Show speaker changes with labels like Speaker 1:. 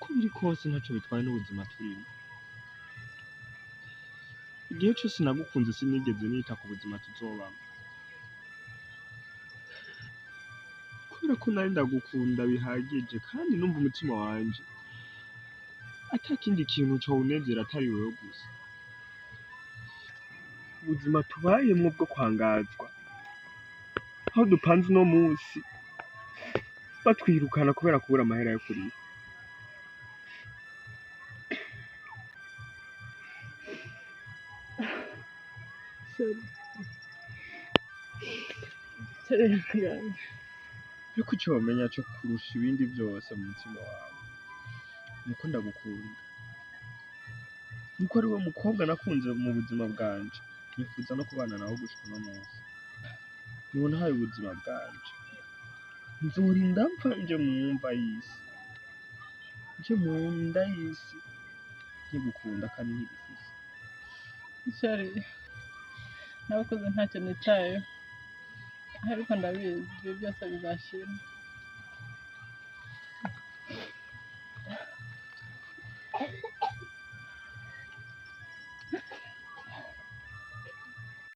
Speaker 1: Uko biri kose ntacyo bitwaye n'ubuzima turimo. Igihe cyose nagukunze sinigeze nita ku buzima tuzobamo. Kubera ko nari ndagukunda bihagije kandi numva umutima wanje ata kindi kintu cowunezera atari wewe gusa. Ubuzima tubayemwo bwo kwangazwa, aho dupanze uno munsi batwirukana kubera kubura amahera yo kuriha.
Speaker 2: Chéri, chéri ihangane.
Speaker 1: Ariko ico womenya co kurusha ibindi vyose mu mutima wawe, nuko ndagukunda. Nuko ari we mukobwa nakunze mu buzima bwanje, nifuza no kubana nawe gushika uno munsi. Niwe nahaye ubuzima bwanje. Nzorinda mpfa nje mu mva y'isi, nje mu nda y'isi nkigukunda kandi nkigufise.
Speaker 2: Chéri, nabakoze ntacyo nitayeho, ariko ndabizi ibi byose bizashira.